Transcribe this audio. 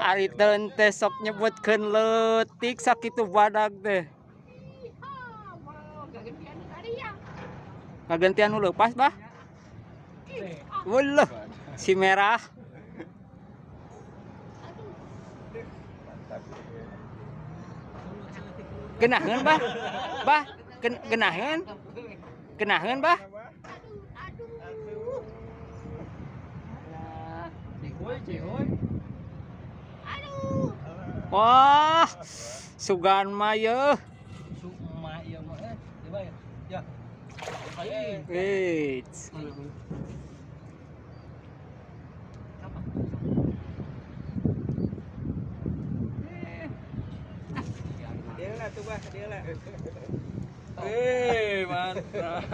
Ari teun teh sok nyebutkeun leutik sakitu badag teh. Ngagantian nu leupas, Bah. Weulah, si merah. Genaheun, Bah. Bah, genaheun. Genaheun, Bah. Wah, sugan mah yeuh. Suma ieu mah eh, coba ya. Ya. Wait. Dia lah tuh, Bah, dia lah. Eh, mantap.